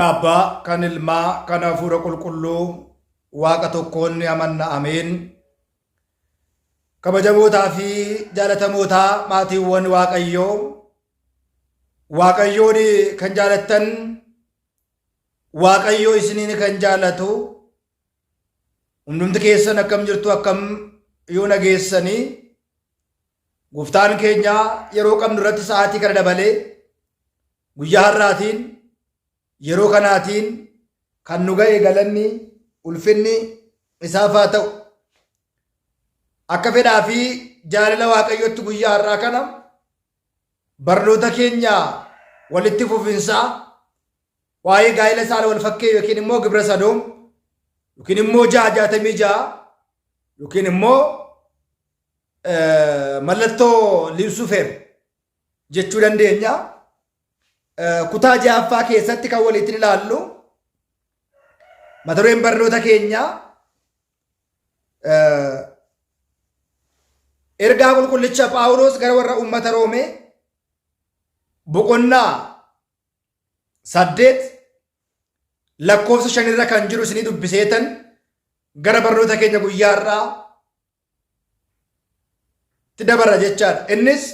Maqaa Abbaa, kan Ilmaa, kan Hafuura Qulqulluu, Waaqa tokkoon ni amanna. Ameen. Kabajamootaa fi jaalatamootaa maatiiwwan Waaqayyoo, Waaqayyoon kan jaalattan, Waaqayyoo isiniin kan jaalatu, hundumti keessan akkam jirtu akkam yoo nageessanii, Gooftaan keenya yeroo qabnu irratti sa'aatii kana dabalee guyyaa har'aatiin yeroo kanaatiin kan nu ga'e galanni ulfinni isaaf haa ta'u. Akka fedhaa fi jaalala Waaqayyootti guyyaa har'aa kana barnoota keenya walitti fufinsaa waa'ee gaa'ela saala wal fakkee yookiin immoo gibra sadoom yookiin immoo 666 yookiin immoo mallattoo Luusifeer jechuu dandeenya. Kutaa ja'affaa keessatti kan walitti ilaallu mata dureen barnoota keenyaa ergaa qulqullicha Phaawulos gara warra uummata Roomee boqonnaa 8 lakkoofsa 5 irra kan jiru isinii dubbiseetan gara barnoota keenya guyyaa har'aa tti dabarra jechaadha. Innis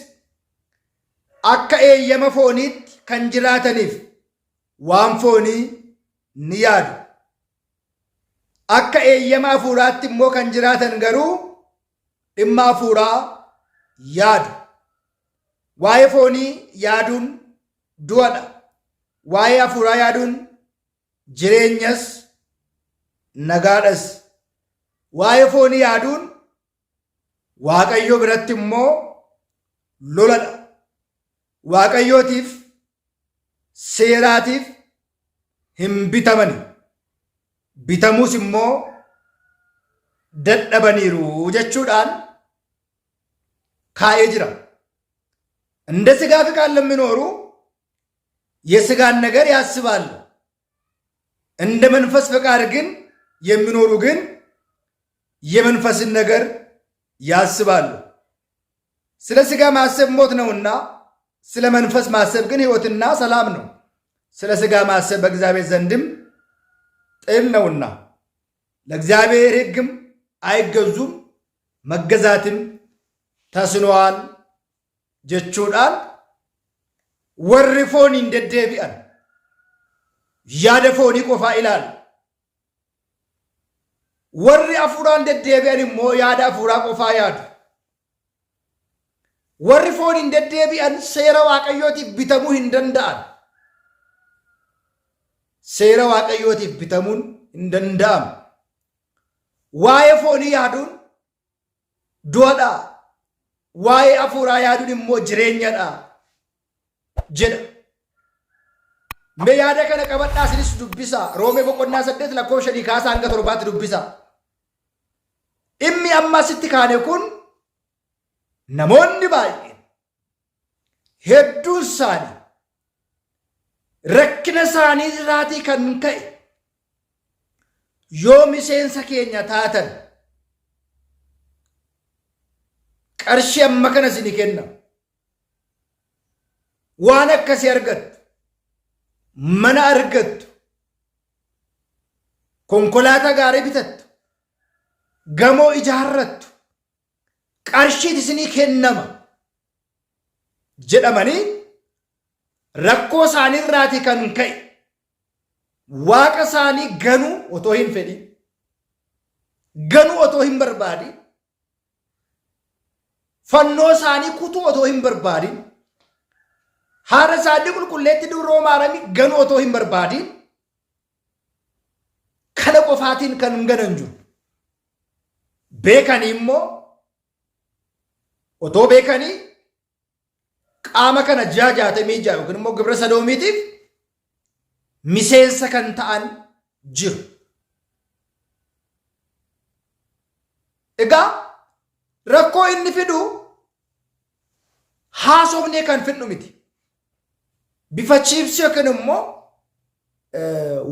akka eeyyama fooniitti kan jiraataniif waan foonii ni yaadu. Akka eeyyama hafuuraatti immoo kan jiraatan garuu dhimma hafuuraa yaadu. Waa'ee foonii yaaduun du'adha. Waa'ee hafuuraa yaaduun jireenyas nagaadhas. Waa'ee foonii yaaduun Waaqayyo biratti immoo loladha. Waaqayyootiif seeraatiif hin bitamani. Bitamuus immoo dadhabaniiru jechuudhaan kaa'ee jira. እንደ ሥጋ ፍቃድ ለሚኖሩ የሥጋን ነገር ያስባሉ። እንደ መንፈስ ፈቃድ ግን የሚኖሩ ግን የመንፈስን ነገር ያስባሉ። ስለ ሥጋ ማሰብ ሞት ነውና ስለ መንፈስ ማሰብ ግን ሕይወትና ሰላም ነው። ስለ ሥጋ ማሰብ በእግዚአብሔር ዘንድም ጥል ነውና ለእግዚአብሔር ሕግም አይገዙም፣ መገዛትም ተስኗል jechuudhaan warri fooniin deddeebi'an yaada foonii qofaa ilaalu. Warri hafuuraan deddeebi'an immoo yaada hafuuraa qofaa yaadu. Warri fooniin deddeebi'an seera Waaqayyootiif bitamuu hin danda'an. Seera Waaqayyootiif bitamuun hin danda'amu. Waa'ee foonii yaaduun du'adha. Waa'ee hafuuraa yaaduun immoo jireenyadha jedha. Mee yaada kana qabadhaa isinis dubbisaa. Roomee boqonnaa 8 lakkoofsa 5 kaasaa hanga 7tti dubbisaa. Dhimmi amma asitti kaane kun namoonni baay'een hedduun isaanii rakkina isaanii irraatii kan ka'e yoo miseensa keenya taatan qarshii amma kana isinii kenna. Waan akkasii argattu, mana argattu, konkolaataa gaarii bitattu, gamoo ijaarrattu, qarshiit isinii kennama jedhamanii rakkoo isaanii irraatii kan ka'e waaqa isaanii ganuu otoo hin fedhin ganuu otoo hin barbaadin fannoo isaanii kutuu otoo hin barbaadin haadha isaanii qulqulleetti dubroo maaramii ganuu otoo hin barbaadin kana qofaatiin kan ganan jiru. Beekanii immoo otoo beekanii qaama kana 666 yookiin immoo gibira sadoomiitiif miseensa kan ta'an jiru. Egaa rakkoo inni fidu haasofnee kan fidnu miti. Bifa chiipsii yookiin immoo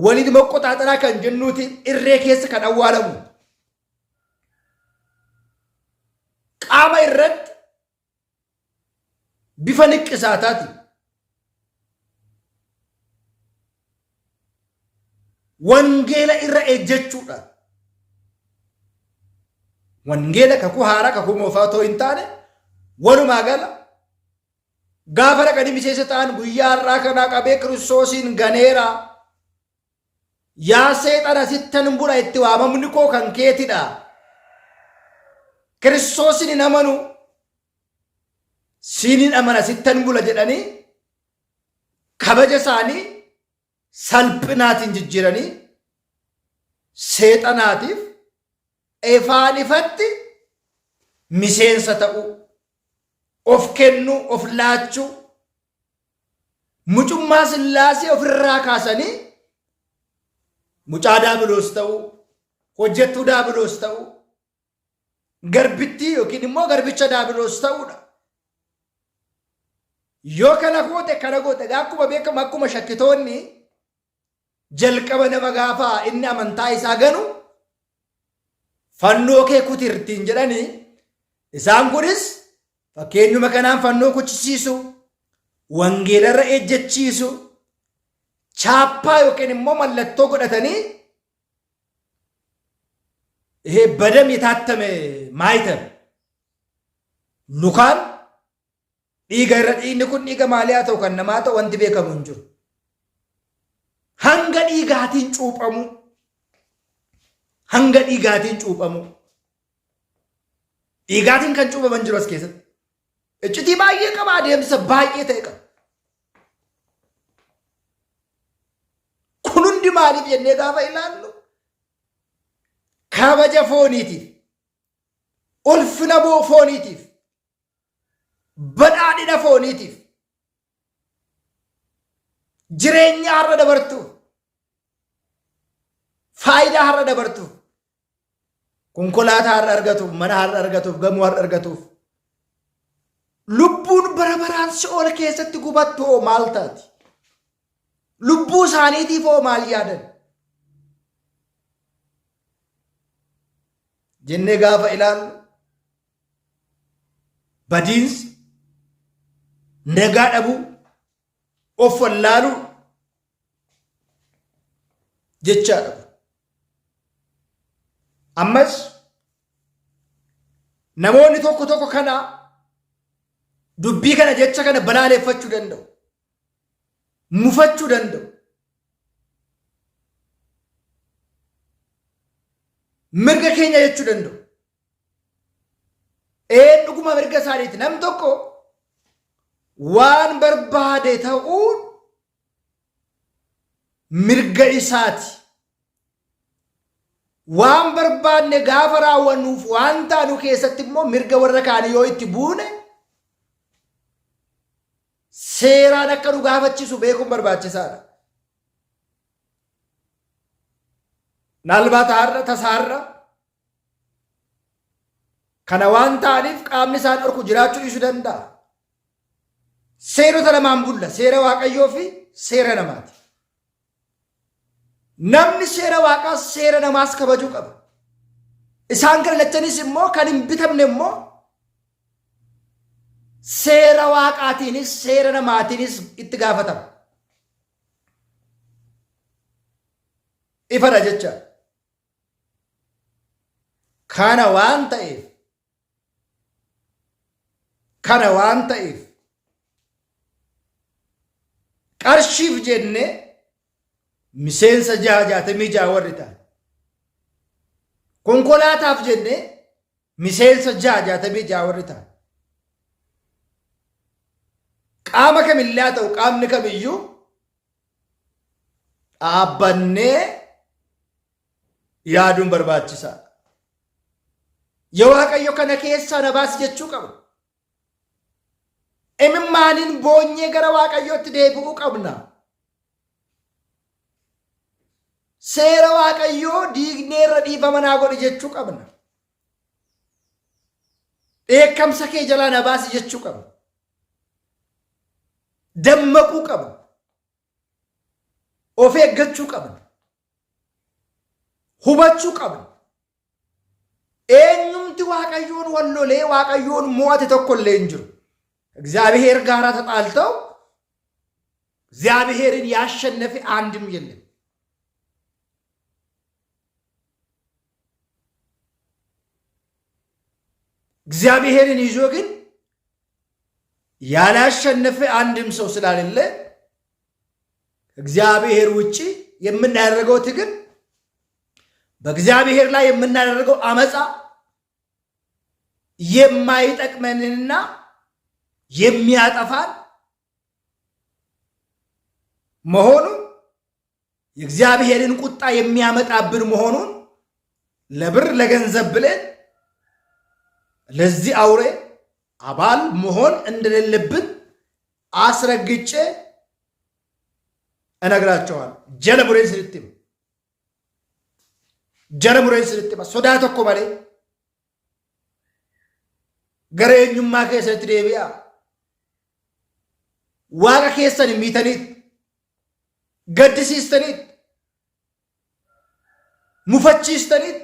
waliin moqqoxaaxaraa kan jennuutiin irree keessa kan awwaalamu. Qaama irratti bifa niqqisaataati. Wangeela irra ejjechuudha. Wangeela kakuu haaraa kakuu moofaa otoo hin taane walumaa gala gaafa dhaqanii miseensa ta'an guyyaa har'aa kanaa qabee Kiristoosiin ganeera. Yaa seexana sittan bula itti waamamni koo kan keetidha. Kiristoosiin hin amanu siin hin amana sittan bula jedhanii kabaja isaanii salphinaatiin jijjiiranii seexanaatiif ifaan ifatti miseensa ta'uu, of kennuu, of laachuu, mucummaa sillaasee ofirraa kaasanii mucaa daabiloos ta'uu, hojjettuu daabiloos ta'uu, garbittii yookiin immoo garbicha daabiloos ta'uudha. Yoo kana goote kana goote egaa akkuma beekamu akkuma shakkitoonni jalqaba nama gaafa inni amantaa isaa ganu fannoo kee kutirtiin jedhanii isaan kunis fakkeenyuma kanaan fannoo kuchisiisu wangeelarra ejjechiisu chaappaa yookiin immoo mallattoo godhatanii ይሄ በደም የታተመ ማይተም lukaan dhiiga irra dhiigni kun dhiiga maalii haa ta'u kan namaa ta'u wanti beekamu hin jiru. Hanga dhiigaatiin cuuphamu. Hanga dhiigaatiin cuuphamu. Dhiigaatiin kan cuuphaman jiru as keessatti. Iccitii baay'ee qaba adeemsa baay'ee ta'e qaba. Kun hundi maaliif jennee gaafa ilaallu kabaja fooniitiif, ulfina fooniitiif, badhaadhina fooniitiif, jireenya har'a dabartuuf, faayidaa har'a dabartuuf, konkolaataa har'a argatuuf, mana har'a argatuuf, gamoo har'a argatuuf, lubbuun bara baraan si'ool keessatti gubattu hoo maal taati? Lubbuu isaaniitiif hoo maal yaadan? Jennee gaafa ilaallu badiinsa, nagaa dhabuu, of wallaaluu jechaadha. Ammas namoonni tokko tokko kana dubbii kana jecha kana balaaleffachuu danda'u. Mufachuu danda'u. Mirga keenya jechuu danda'u. Ee dhuguma mirga isaaniiti. Nam tokko waan barbaade ta'uun mirga isaati. Waan barbaanne gaafa raawwannuuf waan taanu keessatti immoo mirga warra kaanii yoo itti buune seeraan akka nu gaafachiisu beekuun barbaachisaadha. Naalbaata har'a tasaarra kana waan ta'aniif qaamni isaan dhorku jiraachuu dhiisuu danda'a. Seerota lamaan bulla, seera Waaqayyoo fi seera namaati. Namni seera Waaqaas seera namaas kabajuu qaba. Isaan kana lachanis immoo kan hin bitamne immoo seera Waaqaatiinis seera namaatiinis itti gaafatama. Ifadha jecha. Kana waan ta'eef kana waan ta'eef qarshiif jennee miseensa 666 warri ta'an konkolaataaf jennee miseensa 666 warri ta'an qaama kamillee haa ta'u qaamni kamiyyuu dhaabbannee yaaduun barbaachisaadha. Yaa Waaqayyo kana keessaa na baasi jechuu qabna. Imimmaaniin boonyee gara Waaqayyootti deebi'uu qabna. Seera Waaqayyoo diignee irra dhiifama naa godhi jechuu qabna. Dheekkamsa kee jalaa na baasi jechuu qabna. Dammaquu qabna. Of eeggachuu qabna. Hubachuu qabna. Eenyumti Waaqayyoon wal lolee Waaqayyoon mo'ate tokko illee hin jiru. እግዚአብሔር ጋር ተጣልተው እግዚአብሔርን ያሸነፈ አንድም የለም። እግዚአብሔርን ይዞ ግን ያላሸነፈ አንድም ሰው ስላሌለ እግዚአብሔር ውጪ የምናደርገው ትግል፣ በእግዚአብሔር ላይ የምናደርገው አመፃ የማይጠቅመንንና የሚያጠፋን መሆኑን፣ የእግዚአብሔርን ቁጣ የሚያመጣብን መሆኑን ለብር ለገንዘብ ብለን ለዚህ አውሬ አባል መሆን እንደሌለብን አስረግጬ እነግራቸዋለሁ። Jala mureen sinitti hima. Jala mureen sinitti hima. Sodaa tokko malee gara eenyummaa keessanitti deebi'aa. Waaqa keessan miitaniit, gaddisiistaniit, mufachiistaniit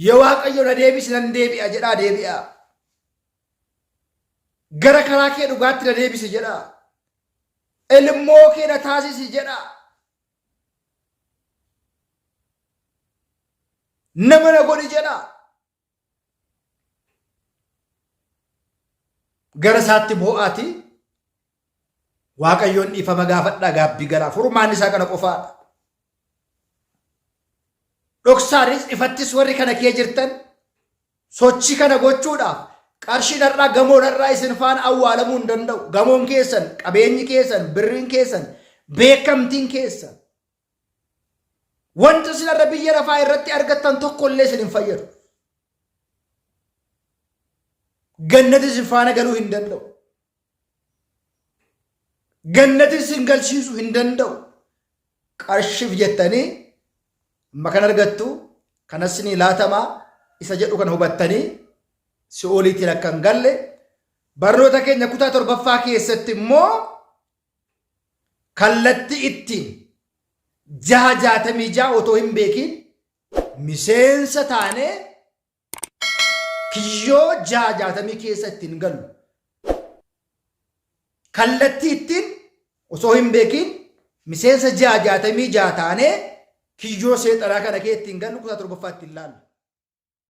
yoo Waaqayyo na deebisi nan deebi'a jedhaa deebi'aa. Gara karaa kee dhugaatti na deebisi jedhaa. Ilmoo kee na taasisi jedhaa. Nama na godhi jedhaa. Gara isaatti boo'aatii Waaqayyoon dhiifama gaafadhaa gaabbii galaa. Furmaanni isaa kana qofaadha. Dhoksaanis ifattis warri kana kee jirtan sochii kana gochuudhaaf qarshiin har'aa gamoon har'aa isin faana awwaalamuu hin danda'u. Gamoon keessan, qabeenyi keessan, birriin keessan, beekamtiin keessan. Wanta isin har'a biyya lafaa irratti argattan tokko illee isin hin fayyadu. Gannati isin faana galuu hin danda'u. Gannati isin galchiisuu hin danda'u. Qarshiif jettanii amma kan argattu kanas ni laatamaa isa jedhu kana hubattanii si'ooliitiin akka hin galle barnoota keenya kutaa torbaffaa keessatti immoo kallattii ittiin 666 otoo hin beekiin miseensa taanee kiyyoo 660 keessa ittiin gallu. Kallattii ittiin osoo hin beekiin miseensa 666 taanee kiyyoo seexanaa kana kee ittiin gallu kutaa torbaffaa ittiin laalla.